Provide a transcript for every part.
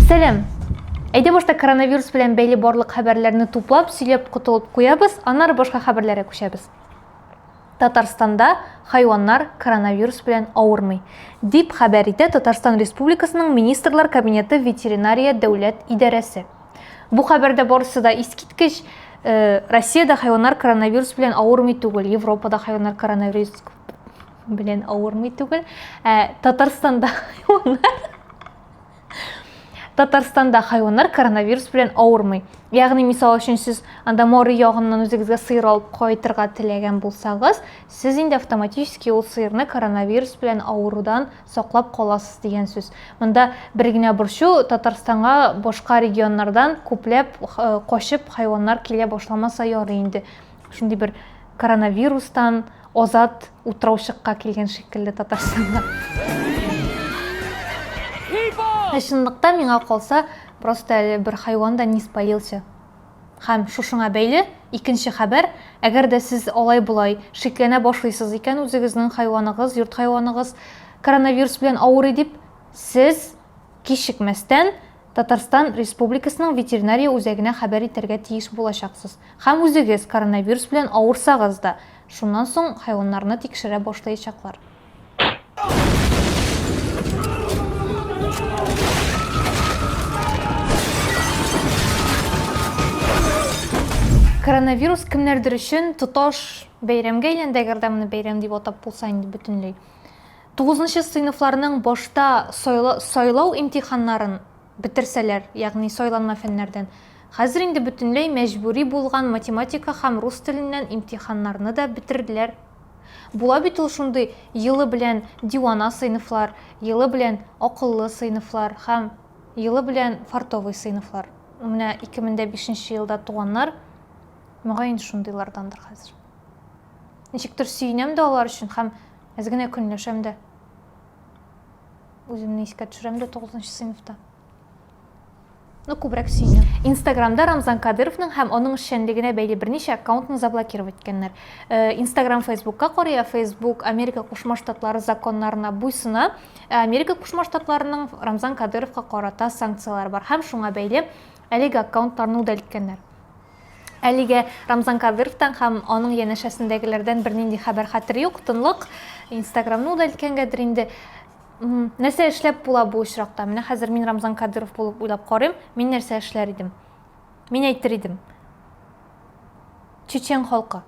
Сәлам! Әйдә башта коронавирус белән бәйле барлык хәбәрләрне туплап, сөйләп котылып куябыз, аннары башка хәбәрләргә күчәбез. Татарстанда хайваннар коронавирус белән авырмый, дип хәбәр итә Татарстан Республикасының Министрлар Кабинеты ветеринария дәүләт идарәсе. Бу хәбәрдә барысы да искиткеч. Э, Россиядә хайваннар коронавирус белән авырмый түгел, Европада хайваннар коронавирус белән авырмый түгел. Ә Татарстанда хайваннар Татарстанда хайваннар коронавирус белән авырмый. Ягъни, мисал өчен, сез анда Мори ягыннан үзегезгә сыер алып кайтырга теләгән булсагыз, сез инде автоматически ул сыерны коронавирус белән авырудан саклап каласыз дигән сүз. Монда бер генә борчу, Татарстанга башка регионнардан күпләп э, качып хайваннар килә башламаса ярый инде. Шундый бер коронавирустан Азат утраучыкка килгән шикелле Татарстанга. Ә чынлыкта миңа калса, просто әле бер хайван да не спалился. Һәм шушыңа бәйле икенче хәбәр, әгәр дә сез алай-болай шикләнә башлыйсыз икән, үзегезнең хайваныгыз, йорт хайваныгыз коронавирус белән авырый дип, сез кичекмәстән Татарстан Республикасының ветеринария үзәгенә хәбәр итәргә тиеш булачаксыз. Һәм үзегез коронавирус белән авырсагыз да, шуннан соң хайваннарны тикшерә башлаячаклар. Коронавирус кемнәрдер өчен тоташ бәйрәмгә әйләнде, әгәр дә моны бәйрәм дип атап булса инде бөтенләй. Тугызынчы сыйныфларның башта сайлау имтиханнарын бетерсәләр, ягъни сайланма фәннәрдән, хәзер инде бөтенләй мәҗбүри булган математика һәм рус теленнән имтиханнарны да бетерделәр. Була бит ул шундый елы белән дивана сыйныфлар, елы белән акыллы сыйныфлар һәм елы белән фартовый сыйныфлар. Менә 2005 нче елда туганнар, мөгаен, шундыйлардандыр хәзер. Ничектер сөенәм дә алар өчен һәм Әз генә көнләшәм дә. Үземне искә төшерәм дә 9 сыйныфта. Ну, күбрәк сөенәм. Инстаграмда Рамзан Кадыровның һәм аның эшчәнлегенә бәйле берничә аккаунтны заблокировать иткәннәр. Э, Инстаграм Фейсбукка карый, ә Фейсбук Америка Кушма Штатлары законнарына буйсына. Ә Америка Кушма Штатларының Рамзан Кадыровка карата санкцияләре бар һәм шуңа бәйле әлеге аккаунтларны удалиткәннәр. Әлегә Рамзан Кадыровтан һәм аның янәшәсендәгеләрдән бернинди хәбәр-хәтер юк, тынлык. Инстаграмны удалиткәнгәдер инде. Нәрсә эшләп була бу очракта? Менә хәзер мин Рамзан Кадыров булып уйлап карыйм, мин нәрсә эшләр идем? Мин әйтер идем. Чечен халкы,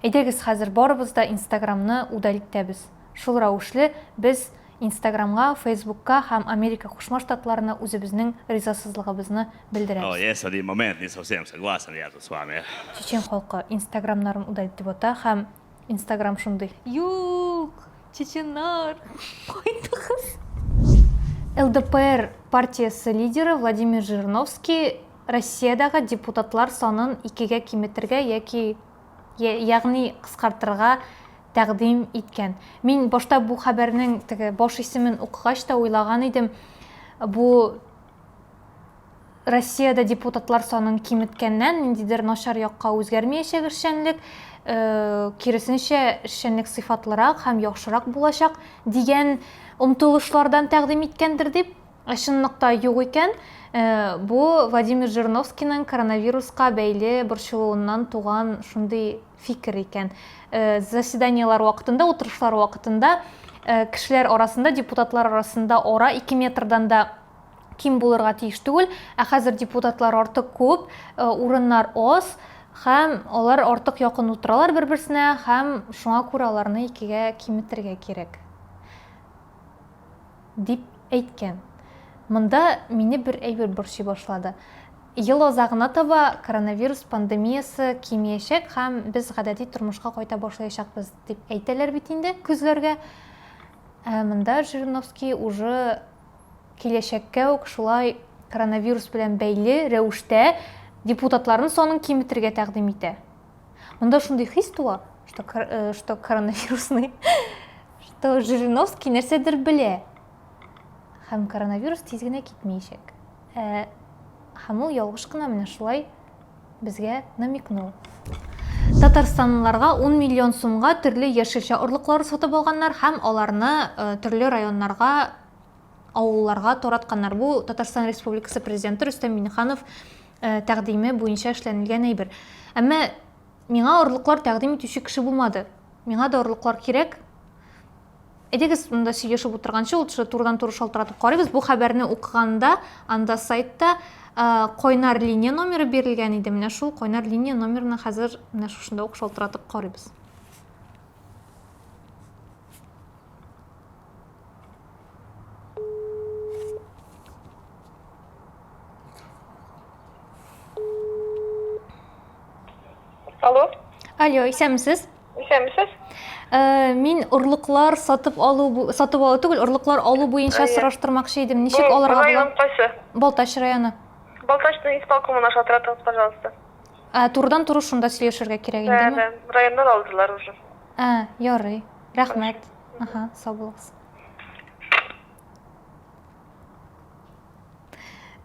әйдәгез хәзер барыбыз да Инстаграмны удалиттәбез. Шул рәвешле без Инстаграмга, Фейсбукка һәм Америка Кушма Штатларына үзебезнең ризасызлыгыбызны белдерәбез. Но есть один момент, не совсем согласен я тут с вами. Чечен халкы инстаграмнарын удалить дип ата һәм инстаграм шундый. Юк, чеченнар, кайтыгыз. ЛДПР партиясе лидеры Владимир Жириновский Россиядәге депутатлар санын икегә киметергә яки ягъни кыскартырга тәкъдим иткән. Мин башта бу хәбәрнең теге баш исемен укыгач та уйлаган идем, бу Россиядә депутатлар санын киметкәннән ниндидер начар якка үзгәрмиячәк эшчәнлек, э, киресенчә, эшчәнлек сыйфатлырак һәм яхшырак булачак дигән омтылышлардан тәкъдим иткәндер дип. Ә чынлыкта юк икән, бу Владимир Жириновскийның коронавируска бәйле борчылуыннан туган шундый фикер икән. Заседаниеләр вакытында, утырышлар вакытында кешеләр арасында, депутатлар арасында ара 2 метрдан да ким булырга тиеш түгел. Ә хәзер депутатлар артык күп, урыннар аз һәм алар артык якын утыралар бер-берсенә һәм шуңа күрә аларны икегә киметергә кирәк. Дип әйткән. Монда мине бер әйбер борчый башлады. Ел азагына таба коронавирус пандемиясе кимиячәк һәм без гадәти тормышка кайта башлаячакбыз, дип әйтәләр бит инде көзләргә. Ә монда Жириновский уже киләчәккә үк шулай коронавирус белән бәйле рәвештә депутатларның санын киметергә тәкъдим итә. Монда шундый хис туа, что, э, что коронавирусный, что Жириновский нәрсәдер белә. Һәм коронавирус тиз генә китмәячәк. Ә, һәм ул ялгыш кына менә шулай безгә намекнул. Татарстанлыларга 10 миллион сумга төрле яшелчә орлыклары сатып алганнар һәм аларны э, төрле районнарга Авылларга таратканнар. Бу Татарстан Республикасы Президенты Рөстәм Миңнеханов э, тәкъдиме буенча эшләнелгән әйбер. Әмма миңа орлыклар тәкъдим итүче кеше булмады. Миңа да орлыклар кирәк. Әйдәгез, монда сөйләшеп утырганчы, ул турыдан-туры шалтыратып карыйбыз. Бу хәбәрне укыганда, анда сайтта э, кайнар линия номеры бирелгән иде. Менә шул кайнар линия номерына хәзер менә шушында ук шалтыратып карыйбыз. Алло. Алло, исәнмесез? Исәнмесез. Э, мин орлыклар сатып алу сатып алу түгел, орлыклар алу буенча сораштырмакчы идем. Ничек алырга була? Район кайсы? Балтач районы. Балтачның исполкомына шалтыратыгыз, пожалуйста. Ә, турыдан-туры шунда сөйләшергә кирәк индеме? Да, да, районнан алдылар уже. Ә, ярый. Рәхмәт. Аһа, сау булыгыз.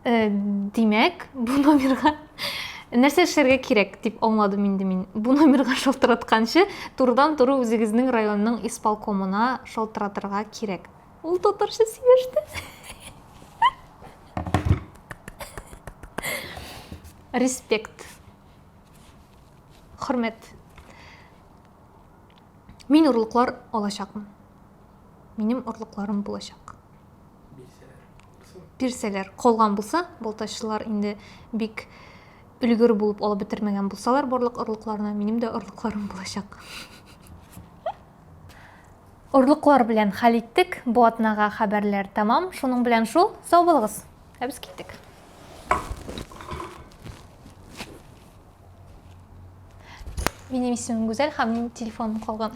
Э, димәк, бу номерга нәрсә эшләргә кирәк дип аңладым инде мин. Бу номерга шалтыратканчы, турыдан-туры үзегезнең районның исполкомына шалтыратырга кирәк. Ул татарча сөйләште. Респект. Хөрмәт. Мин орлыклар алачакмын. Минем орлыкларым булачак. Бирсәләр, калган булса, балтачылар инде бик өлгер булып алып бетермәгән булсалар барлык орлыкларны, минем дә орлыкларым булачак. Орлыклар белән хәл иттек. Бу атнага хәбәрләр тәмам. Шуның белән шул. Сау булыгыз. Ә без киттек. Минем исемем Гүзәл һәм минем телефоным калган.